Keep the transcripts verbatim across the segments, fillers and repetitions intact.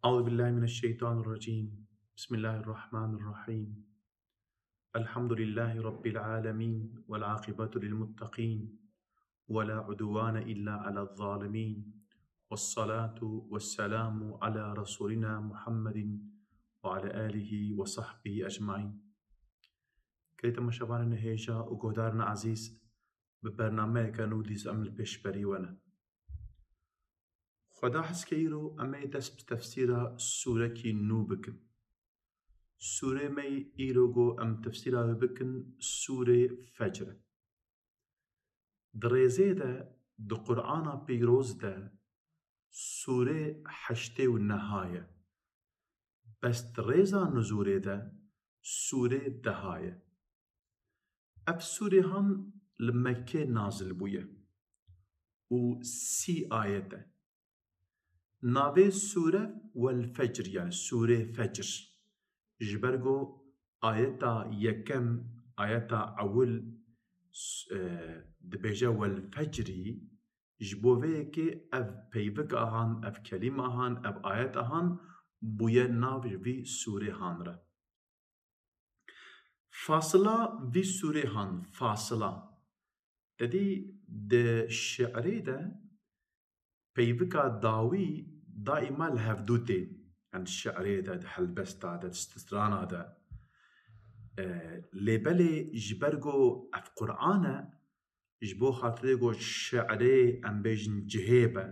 أعوذ بالله من الشيطان الرجيم. بسم الله الرحمن الرحيم. الحمد لله رب العالمين، والعاقبة للمتقين، ولا عدوان إلا على الظالمين، والصلاة والسلام على رسولنا محمد وعلى آله وصحبه أجمعين. Gelî temaşevanên hêja û guhdarên ezîz, bi bernameyeke nû dîs em li pêşberî we ne. Xweda hez ke îro em ê dest bi tefsîra sûrekî nû bikin. Sûrê me îro go em tefsîra wê bikin, sûrê Fecr e. Di rêzê de, di Qur'ana Pîroz de sûrê heştê û neha ye. Bes di rêza nuzûlê de sûrê deha ye. Ev sûrê han li Mekkê nazil bûye û sî ayet e. Navê sûre Wel Fecr, yani sûrê Fecr. Ji ber ku ayeta yekem, ayeta ewil, s-, e, dibêje Wel Fecrî, ji bo vê yekê ev peyvika han, ev kelîma han, ev ayeta han bûye nav vî sûrê han re. Fasila vî sûrê han, fasila. Te dî di şi'rê de peyvika dawî daîma li hevdû tê. Yani şi'rê de, di helbesta de, di strana de. E, lê belê ji ber ku ev Qur'an e, ji bo xatirê ku şi'rê em bêjin cihê be,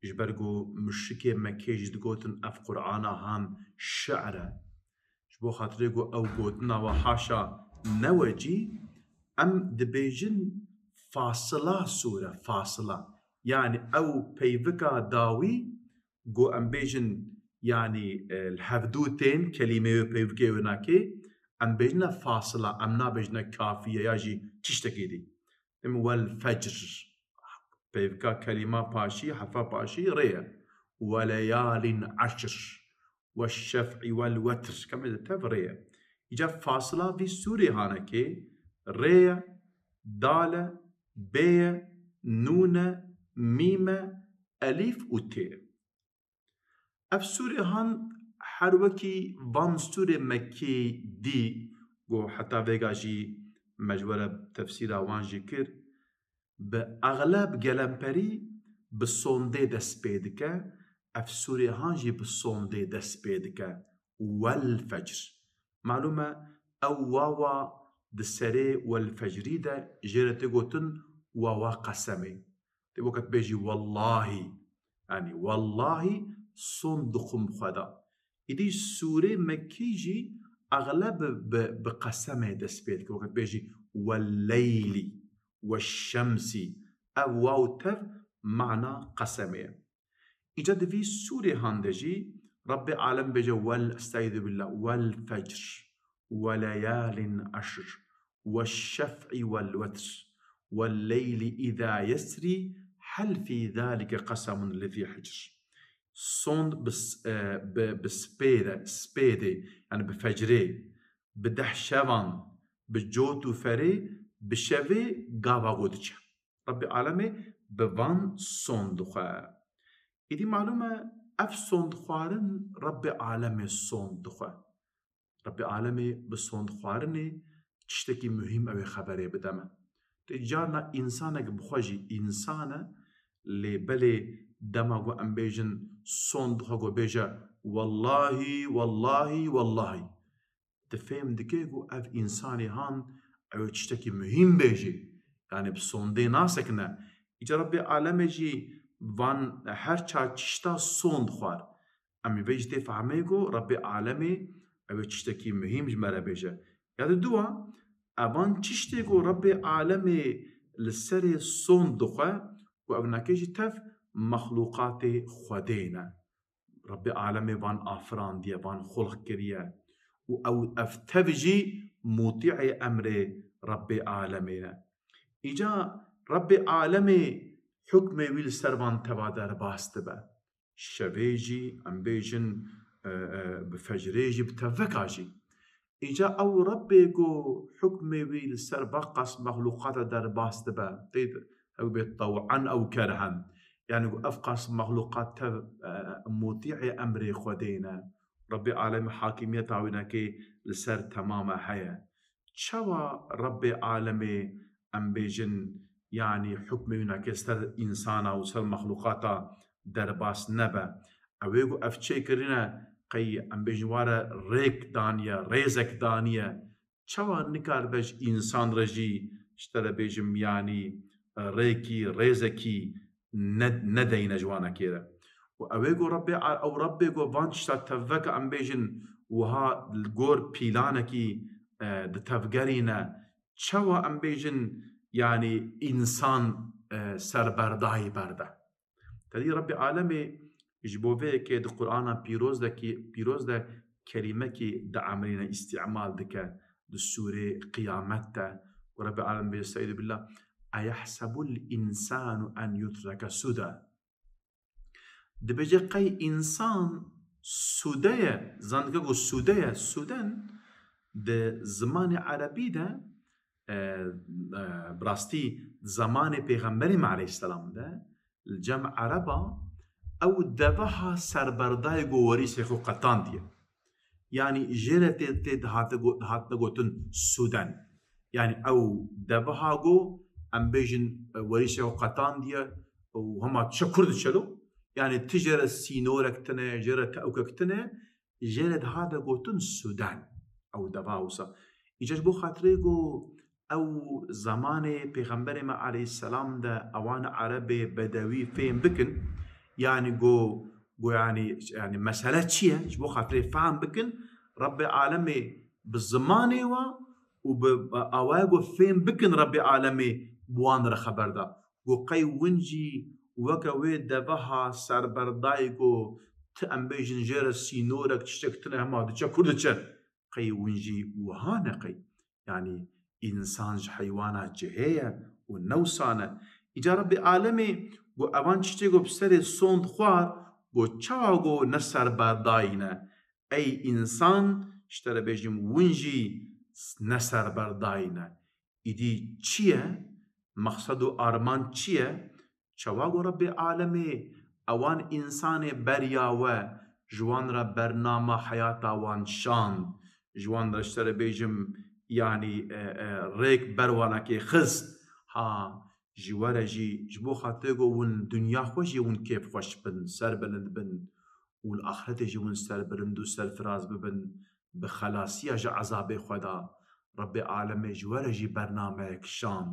ji ber ku muşrikê Mekkê jî digotin ev Qur'ana han şi'r e. Ji bo xatirê ku ew gotina we haşa ne we cî, em dibêjin fasila sûre, fasila. Yani ew peyvika dawî ku em bêjin, yani, e, li hevdû tên, kelîmeyê wê peyvikê wê nakê, em bêjine fasila, em nabêjine kafiye ya jî tiştekî dî. Em Wel Fecr, peyvika kelîma paşî, herfa paşî rê ye. Weleyalin eşr, weşşef'i welwetr. Kemê de tev rê ye. Îca fasila vî sûrê hanekê rê ye, dal e, bê ye, nûn e, mîm e, elîf û tê ye. Ev sûrê han her wekî van sûrê Mekkî dî, ku heta vêga jî me ji we re tefsîra wan jî kir, bi exleb gelemperî bi sondê dest pê dike, ev sûrê han jî bi sondê dest pê dike. Wel fecr. Malûm e, ew wawa di serê wel fecrî de jê re tê gotin wawa qesemê. Tê weke tu bêjî wellahî. Yanî wellahî sond dixwim Xweda. Îdî sûrê Mekkî jî exleb bi, bi, bi qesemê dest pê dike. Weke tu bêjî welleylî, weşşemsî. Ev waw tev mana qesemê ye. Îca di vî sûrê han de jî Rebbê alem bêje wel, estaizu billah, wel fecr, weleyalin eşr, weşşef'i welwetr, welleylî îza yesrî, hel fî zalike qesemun li zî hicr. Sond bi s-, e, bi, bi spê de, spê de, yani bi fecrê, bi deh şevan, bi cot û ferê, bi şevê gava ku diçe. Rebbê alemê bi van sond dixwe. Îdî malûm e, ev sondxwarin Rebbê alemê sond dixwe. Rebbê alemê bi sondxwarinê tiştekî muhîm ew ê xeberê bide me. Tê carna însanek bi xwe jî însan e, lê belê dema ku em bêjin sond dixwe ku bêje wellahî, wellahî, wellahî. Tu fêm dike ku ev însanê han ew ê tiştekî muhîm bêjê. Yanî bi sondê nasekine. Îca Rebbê alemê jî van her çar tişta sond xwar. Em ê vê jî tê fehmê ku Rebbê alemê ew ê tiştekî muhîm ji me re bêje. Ya di dua, evan tiştê ku Rebbê alemê li serê sond dixwe, ku ev nake jî tev mexlûqatê Xwedê ne. Rebbê alemê van afirandiye, van xulq kiriye û ew, ev tev jî mutî'ê emrê Rebbê alemê ne. Îca Rebbê alemê hukmê wî li ser van teva derbas dibe. Şevê jî, em bêjin, e, e, bi fecrê jî, bi teveka jî. Îca ew Rebbê ku hukmê wî li ser vaqas mexlûqata derbas dibe, tê ew bê tew'en ew kerhen. Yani ku ev qas mexluqat tev, e, mutî'ê emrê Xwedê ne. Rebbê Alemê hakimiyeta wînekê li ser temame heye. Çawa Rebbê Alemê, em bêjin, yani hukmê wînekê ser însana û ser mexluqata derbas nebe? Ew ê ku ev çêkirine, qey em bêjin ware rêk daniye, rêzek daniye. Çawa nikaribe ji însan re jî, ji te re bêjim, yanî, e, rêkî, rêzekî ne-, nedeyne ji wanekê re? Û ew ê ku Rebbê, ew Rebbê ku van tişta tevveke, em bêjin, wiha li gor pîlanekî, e, di tevgerîne, çawa em bêjin, yanî însan, e, serberdayî berde? Tedî Rebbê Alemê ji bo vê yekê di Qur'ana pîroz de kî, pîroz de kelîmekî diemrîne, îstîmal dike di sûrê Qiyamet de. Û Rebbê Alem bêje, Estaizu billah, "Eyehsebul însanu en yutreke suda." Dibêje qey însan sude ye, zan dike ku sude ye, suden di zimanê erebî de, e, e, bi rastî di zemanê Pêxemberê me aleyhisselam de, li cem ereba, ew deveha serberdayê ku werîsê xwe qetandiye. Yanî jê re tê, tê dihate go-, dihatine gotin suden. Yanî ew deveha ku em bêjin, e, werîsê xwe qetandiye û hema çe kur diçe lo. Yanî ti jê re sînorek tine, jê re tewkek tine, jê re dihate gotin suden. Ew deva wisa. Îca ji bo xatirê ku ew zemanê Pêxemberê me aleyhisselam de ewan erebê bedewî fêm bikin. Yanî go, go yanî, yanî mesele çi ye? Ji bo xatirê fehm bikin, Rebbê Alemê bi zimanê we û bi, bi awaya ku fêm bikin Rebbê Alemê bi wan re xeber da. Go qey win jî weke wê deveha serberdayê ku ti em bêjin jê re sînorek tiştek tine hema diçe kur diçe. Qey win jî wiha ne qey. Yanî însan ji heywana cihê ye û ne wisa ne. Îca Rebbê Alemê got, evan tiştê got bi serê sond xwar, got çawa got ne serberdayî ne. Ey însan, ji te re bêjim, win jî ne serberdayî ne. Îdî çi ye? Mexsed û arman çi ye? Çawa ku Rebbê Alemê ewan însanê beriya we, ji wan re bernama heyata wan şand, ji wan re, ji te re bêjim, yanî, e, e, rêk ber wanekê xist. Ha, ji we re jî, ji bo xatirê ku win dinya xwe jî win kêfxweş bin, serbilind bin û li axretê jî win serbilind û serfiraz bibin, bi xelasiya ji ezabê xwe de. Rebbê Alemê ji we re jî bernameyek şand,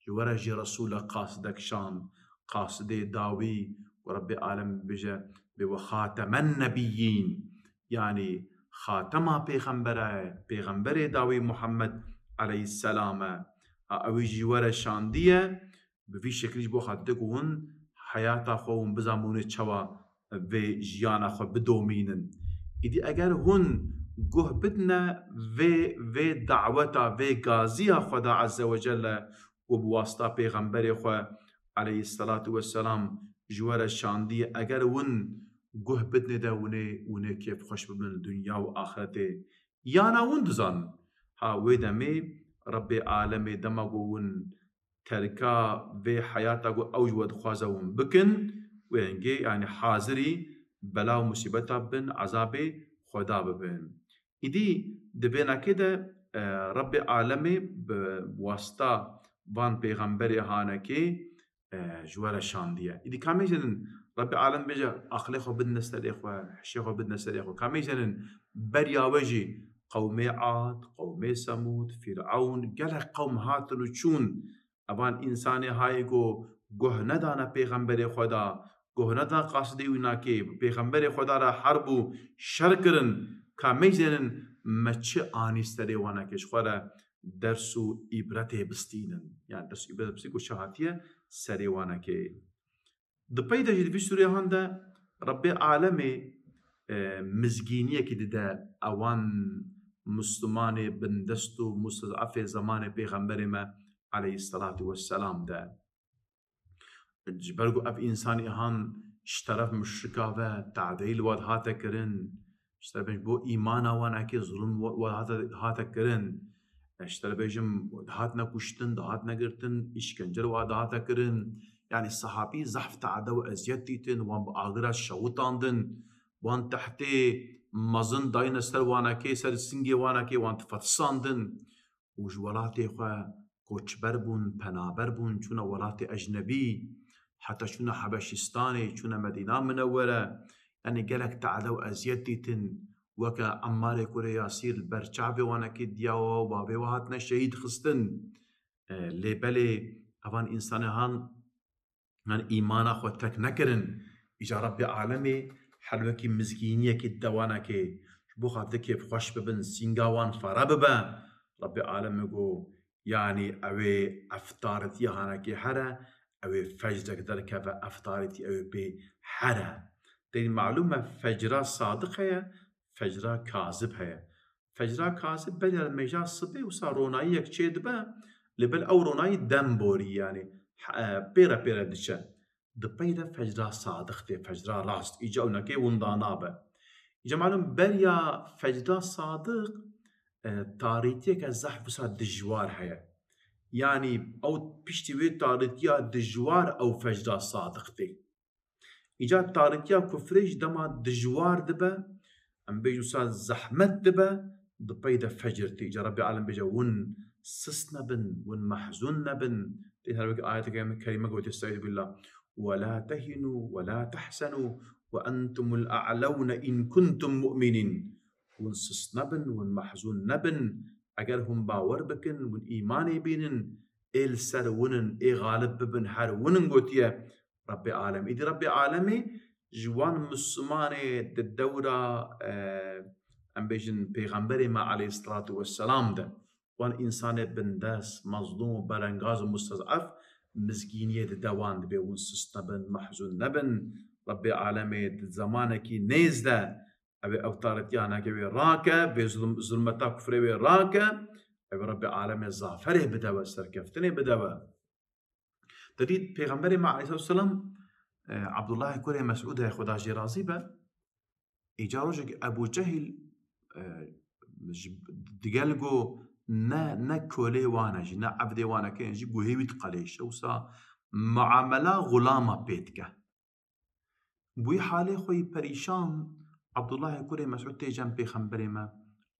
ji we re jî Resûlek qasidek şand, qasidê dawî, ku Rebbê Alem bêje, bê we xatemen nebiyîn, yanî xatema pêxembere, pêxemberê dawî Muhammed aleyhisselam e. Ha, ew jî ji we re şandiye, bi vî şekilî ji bo xatirê ku hûn heyata xwe hûn bizanbûnê çawa vê jiyana xwe bidomînin. Îdî eger hûn guh bidine vê, vê daweta, vê gaziya Xweda Azze ve Celle ku bi wasita Pêxemberê xwe aleyhisselatu vesselam ji we re şandiye, eger hûn guh bidinê de hûnê, hûnê kêfxweş bibin li dinya û axretê, yana hûn dizanin. Ha, wê demê Rebbê Alemê dema ku hûn terka vê heyata ku ew ji we dixwaze hûn bikin, wê hingê, yanî hazirî bela û musîbeta bibin, ezabê Xweda bibin. Îdî di vênekê de, e, Rebbê Alemê bi wasita van pêxemberê hanekê, e, ji we re şandiye. Îdî ka mêjênin Rebbê Alem bêje, aqilê xwe bidine serê xwe, hişê xwe bidine serê xwe. Ka mêjênin beriya we jî qewmê Ad, qewmê Semûd, Fîrewn, gelek qewm hatin û çûn. Evan însanê hayê ku guh nedane pêxemberê Xweda, guh nedan qasidê wînakê, bi pêxemberê Xweda re herb û şer kirin, ka meyzênin me çi anî serê wanekê ji xwe re ders û îbretê bistînin. Yani ders û îbretê bistînin ku çi hatiye serê wanekê. Di pey de jî di vî sûreyan de Rebbê Alemê, e, mizgîniyekî dide ewan Muslimanê bindest û mustezafê zemanê Pêxemberê me aleyhisselatu vesselam de. Ji ber ku ev însanî han ji teref muşrika ve tadeyî li we dihate kirin, ji teref bo îmana wan eke zulm we, we hate, hate kirin, ji teref bêjim dihatine kuştin, dihatine girtin, îşkence li we dihate kirin, Yanî sehabî zehf teade û eziyet dîtin, wan bi agira şewitandin, wan tehtê mezin dayine ser wanekê, ser singê wanekê, wan difatisandin û ji welatê xwe koçber bûn, penaber bûn, çûne welatê ecnebî, heta çûne Hebeşîstanê, çûne Medîna Minewwere. Yanî gelek teade û eziyet dîtin, weke Emmarê kurê Yasîr li ber çavê wanekê diya we û bavê we hatine şehîd xistin. E, lê belê evan însanê han, han îmana xwe terk nekirin. Îca Rebbê Alemê her wekî mizgîniyekî dide wanekê, ji bo xatir kêfxweş bibin, sînga wan fare bibe. Rebbê Alemê got, yanî ew ê eftarîtiya hanekê here, ew ê fecrek derkeve, eftarîtî ew ê pê here. Tey malûm e, fecra sadiq heye, fecra kazib heye. Fecra kazib beriya li mêja sibê wisa ronayiyek çê dibe, lê bel ew ronayî dem borî, yanî, he, pêre pêre diçe. Di pey de fecra sadiq tê, fecra rast. Îca ewnekê winda nabe. Îca malûm beriya fecra sadiq, e, tarîtiyeke zehf wisa dijwar heye. Yanî ew piştî wê tarîtiya dijwar ew fecra sadiq tê. Îca tarîtiya kufrê jî dema dijwar dibe, em bêjin wisa zehmet dibe, di pey de fecr tê. Îca Rebbê Alem bêje, win sist nebin, win mehzûn nebin. Tê her wekî ayeteke kerîme gotê, Estaizu billah. "Ve la tehinû ve la tehsenû ve entumul a'lewne in kuntum mu'minîn." Hûn sist nebin, hûn mehzûn nebin. Eger hûn bawer bikin, hûn îmanê bînin, ê li ser win in, ê xalib bibin, her win in gotiye Rebbê Alem. Îdî Rebbê Alemê ji wan Mislimanê di dewra, e, em bêjin, Pêxemberê me aleyhisselatu vesselam de, wan însanê bindest, mezlûm û berengaz û mustezef mizgîniyê dide wan, dibê hûn sist nebin, mehzûn nebin. Rebbê Alemê di zemanekî nêz de ew ê ew tarîtiya hanekê wê rake, vê zulm-, zulmeta kufrê wê rake, ew ê Rebbê Alemê zaferê bide we, serkeftinê bide we. Te dît Pêxemberê me aleyhisselatu vesselam, e, Abdullahê kurê Mesûd heye, Xweda jê razî be, îca rojek Ebû Cehîl, e, ji, digel ku ne, ne kolê wan e jî, ne evdê wan e, kê jî guhê wî diqelêşe. Wisa muamela xulama pê dike. Bi wî halê xwe yî perîşan, Abdullahê kurê Mesûd tê cem Pêxemberê me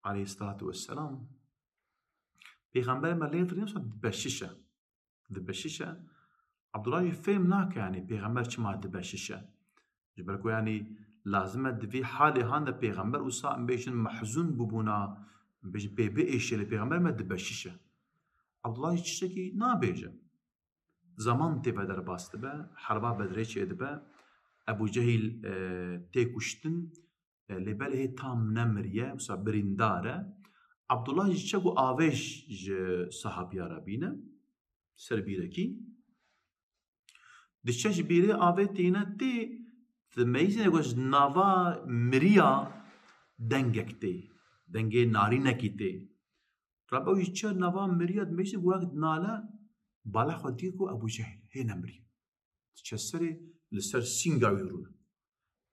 aleyhisselatu vesselam. Pêxemberê me lê dirê wisa dibeşişe. Dibeşişe. Abdullah jî fêm nake, yanî Pêxember çima dibeşişe. Ji ber ku, yanî, lazim e di vî halê han de Pêxember wisa em bêjin mehzûn bûbûna, em bêjin pê biêşe, lê Pêxember me dibeşişe. Abdullah jî tiştekî nabêje. Zeman tê ve derbas dibe, herba Bedrê çêdibe, Ebû Cehîl, e, tê kuştin, e, lê belê hê tam nemiriye, wisa birîndar e. Abdullah jî çek û avêj ji sahabiya re bîne, ser bîrekî. Diçe ji bîrê avê tîne tê, di meyzîne ku ji nava miriya dengek tê, dengê narînekî tê. Rebe wî çi nava miriya di meclî wek dinale, bala xwe dî ku Ebû Cehîl hê nemiriye. Diçe serê, li ser sînga wî rûne.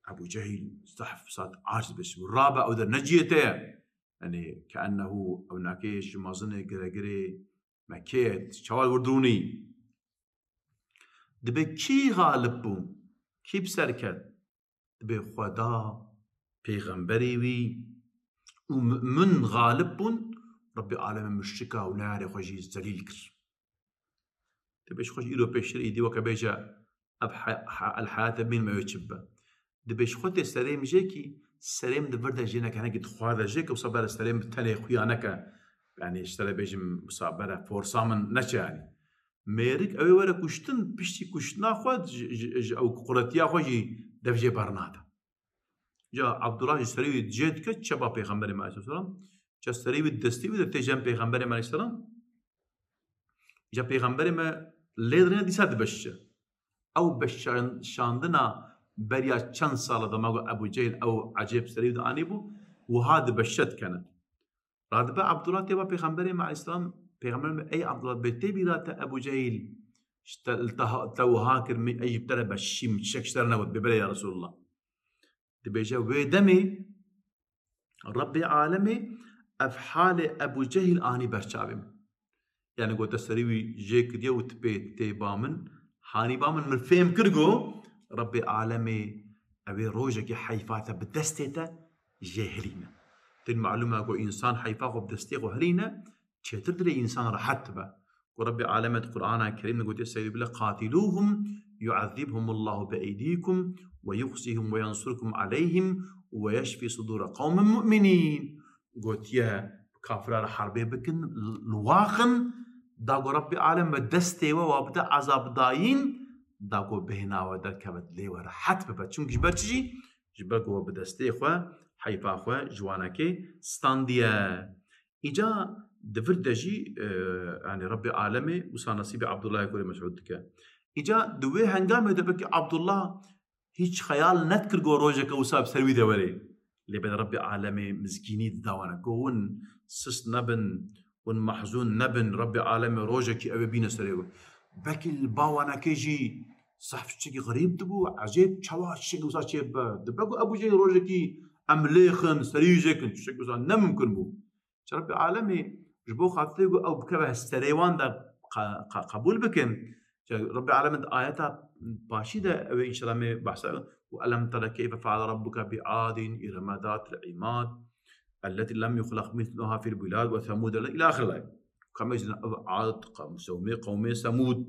Ebû Cehîl zehf sat aciz bes, rabe, ew der ne cihê te ye. Yanî keennehu ew nake ji mezinê giregirê Mekê ye, çawa wir dirûnî? Dibe kî xalib bû? Kî bi ser ket? Dibê Xweda, pêxemberê wî û mu'min xalib bûn, Rebbê alemê muşrika û neyarê xwe jî zelîl kir. Dibê ji xwe jî îro pêştir îdî weke bêje, ev he-, he-, el heyate bîn me wê çi bibe. Dibê ji xwe tê serê min jêkî, serê min di vir de jê neke, hinekî di xwar de jêke, wisa bere serê min bi tenê xuya neke. Yanî ji te re bêjim, wisa bere forsa min neçe yanî. Mêrik ew ê were kuştin, piştî kuştina xwe ji, ji, ji ew quretiya xwe jî dev jê bernade. Ca Abdullah ji serê wî jê dike çeba Pêxemberê me aleyhisselam. Ca serê wî destê wî de tê cem Pêxemberê me aleyhisselam. Ca Pêxemberê me lê dirêne dîsa dibeşişe. Ew beşan-, şandina beriya çend sala dema ku Ebû Cehîl ew ecêb serê wî de anîbû, wiha dibeşe dikene. Radibe Abdullah tê ba Pêxemberê me aleyhisselam, Pêxember me, ey Abdullah, bê tê bîra te Ebû Cehîl ji te, li te ha-, te wiha kir, min ey ji te re beşî, min çiçek ji te re negot, bê belê ya Resulullah. Dibêje wê demê Rebbê alemê ev halê Ebû Cehîl anî ber çavê min. Yanî gote serî wî jê kiriye û tu pê tê ba min, Hanî ba min, min fêm kir ku Rebbê alemê ew ê rojekî heyfa te bi destê te jê hilîne. Tên malûm e ku însan heyfa xwe bi destê xwe hilîne, çêtir dilê însan rehet dibe. Ku Rebbê alemê di Qur'ana Kerîm de gotiye, "Estaizu billah, qatiluhum yu'azzibhumullahu bi eydikum ve yukhzihum ve yansurkum aleyhim ve yeşfi sudura qewmin mu'minin." Gotiye, "Kafira re herbê bikin, li waxin, da ku Rebbê alem bi destê we wa bide ezab dayîn, da ku bêhna we derkeve, dilê we rehet bibe." Çimkî ji ber çi jî? Ji ber ku we bi destê xwe heyfa xwe ji wanekê standiye. Îca di vir de jî, e, yani Rebbê alemê wisa nesîbê Abdullahê kurê Mesûd dike. Îca di wê hengamê de belkî Abdullah hîç xeyal nedikir ku rojeke wisa bi ser wî de were. Lê belê Rebbê alemê mizgînî dida wana ku hûn sist nebin, hûn mehzûn nebin, Rebbê alemê rojekî ew ê bîne serê we. Belkî li ba wanekê jî zehf tiştekî xerîb dibû, ecêb çawa tiştekî wisa çê bibe. Dibe ku ew jê rojekî em lêxin, serî jêkin, tiştekî wisa ne mimkun bû. Ji Rebbê alemê ji bo xatirê ku ew bikeve serê wan de qe-, qe-, qebûl bikin. Ji Rebbê alemê di ayeta paşî de ew ê înşallah me behsa, "Ve elem tere keyfe feale rabbuke bi adin ireme zatil imad, elleti lem yuxlaq misluha fil bilad ve semud" ila ahir ayet. Ka me jî ev Ad, qewm-, sewmê qewmê Semûd.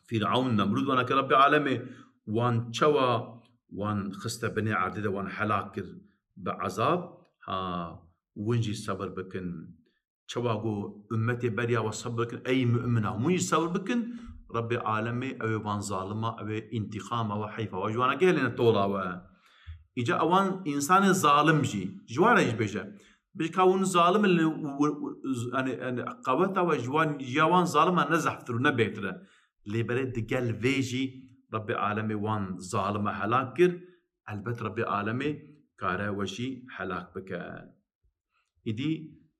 Fîr'ewn, Nemrûd, wana ke Rebbê alemê wan çawa wan xiste binê erdê de, wan helak kir bi ezab, ha, win jî sebir bikin. Çawa ku ummetê beriya we sebir bikin, ey mu'mina, hûn jî sebir bikin, Rebbê alemê ew ê van zalima, ew ê întîqama we, heyfa we ji wana gelêne tola we. Îca ewan însanê zalim jî, ji wan re jî bêje. Bêje ka hûn zalim in, li, wi-, wi-, z-, yani, yani, qeweta we ji wan, ya wan zalima ne zehftir û ne bêhtir e. Lê belê digel vê jî Rebbê alemê wan zalima helak kir. Elbet Rebbê alemê kare we jî helak bike. Îdî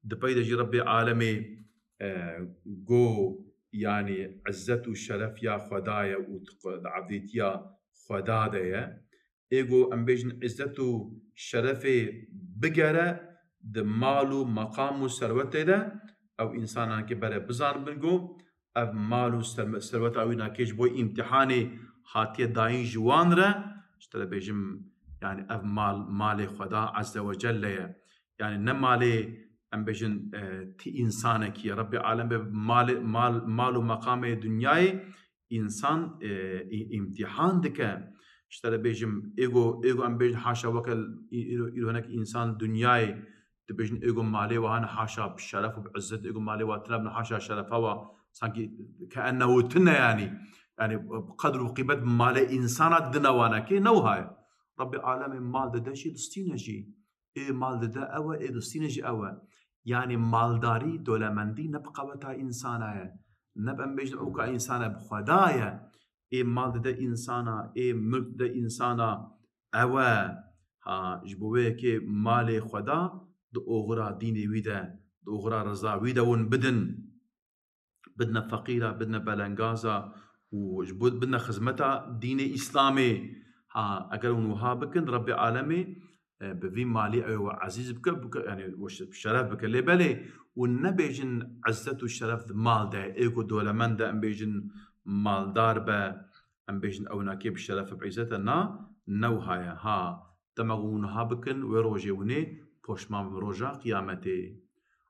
di pey de jî Rebbê alemê, e, go, yani, izzet û şeref ya Xweda ye û di, di evdîtiya Xweda de ye. Ê ku em bêjin îzzet û şerefê bigere di mal û meqam û serwetê de, ew însanan ki bere bizanibin ku ev mal û serme-, serweta wî nakê ji bo îmtîhanê hatiye dayîn ji wan re, ji te re bêjim, yani ev mal, malê Xweda Azze ve Celle ye. Yani ne malê, em bêjin, e, ti însanekî ye. Rebbê alem be malê, mal, mal û meqamê dinyayê însan, e, î-, îmtîhan dike. Ji te re bêjim, êgo, êgo em bêjin, haşa weke î-, îro, îro hinek însan dinyayê dibêjin, êgo malê we hene, haşa bi şeref û bi izzet, êgo malê we tune bin, haşa şerefa we, sankî keennehu tune yanî. Yanî qedr û qîmet malê însana dine wane kê ne wiha ye. Rebbê alemê mal dide jî, distîne jî. Ê mal dide ew e, ê distîne jî ew e. Yanî maldarî, dolemendî ne bi qeweta însana ye. Ne bi em bêjin ewka însana ye, bi Xweda ye. Ê mal dide însana, ê milk dide însana, ew e. Ha, ji bo wê yekê malê Xweda di oxira dînê wî de, di oxira riza wî de hûn bidin. Bidine feqîra, bidine belengaza û ji bo bidine xizmeta dînê Îslamê. Ha, eger hûn wiha bikin, Rebbê alemê, e, bi vî malî ew ê we ezîz bike, bike, yani we şe-, şeref bike. Lê belê hûn nebêjin izzet û şeref di mal de, ê ku dolemend e, em bêjin maldar be, em bêjin ew nakê bi şeref û bi îzzet e, na, ne wiha ye. Ha, dema ku hûn wiha bikin, wê rojê hûn ê poşman bin roja qiyametê.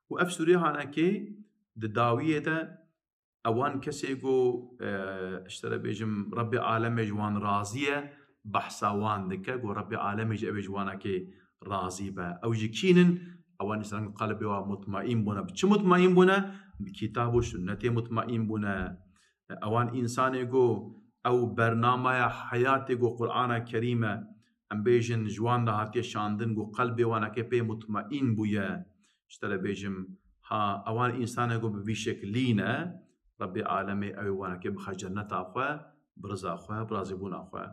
Û ev sûrê hanekê di dawiyê de ewan kesê ku, e, ji te re bêjim, Rebbê alemê ji wan razî ye, behsa wan dike ku Rebbê alemê jî ew ê ji wanakê razî be. Ew jî kînin? Ewan însan ku qelbê wa mutmaîn bûne. Bi çi mutmaîn bûne? Bi kitab û sunnetê mutmaîn bûne. Ewan însanê ku ew bernamaya heyatê ku Qur'ana Kerîm e, em bêjin, ji wan de hatiye şandin ku qelbê wanekê pê mutmaîn bûye. Ji te re bêjim, ha, ewan însanê ku bi vî şeklî ne, Rebbê alemê ew ê wanekê bixe cenneta xwe, bi riza xwe, bi razîbûna xwe.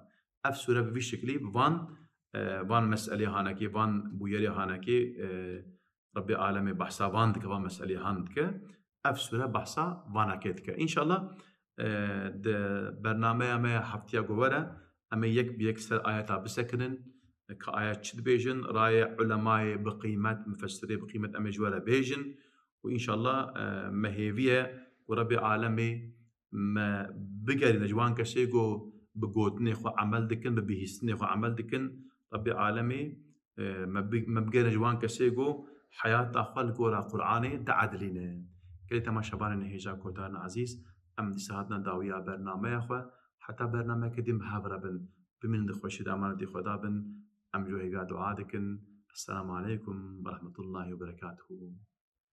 Ev sûre bi vî şeklî bi van, e, van meselê hanekê, van bûyerê hanekê, e, Rebbê alemê behsa van dike, van meselê han dike. Ev sûre behsa vanekê dike. Înşallah, e, di bernameya me ya heftiya ku were, em ê yek bi yek ser ayeta bisekinin, ka ayet çi dibêjin, rayê ulemayê bi qîmet, mufessirê bi qîmet em ê ji we re bêjin. Û înşallah, e, me hêvî ye ku Rebbê alemê me bigerîne ji wan kesê ku bi gotinê xwe emel dikin, bi bihîstinê xwe emel dikin, Rebbê alemê, e, me bi-, me bigerîne ji wan kesê ku heyata xwe li gora Qur'anê diedilîne. Gelî temaşevanên hêja guhdarên ezîz, em dîsa hatina dawiya bernameya xwe, heta bernameyeke din bi hev re bin, bimînin di xweşî de emanetî Xweda bin, em ji we hêviya dua dikin. Esselamu aleykum ve rahmetullahi ve berekatuhu.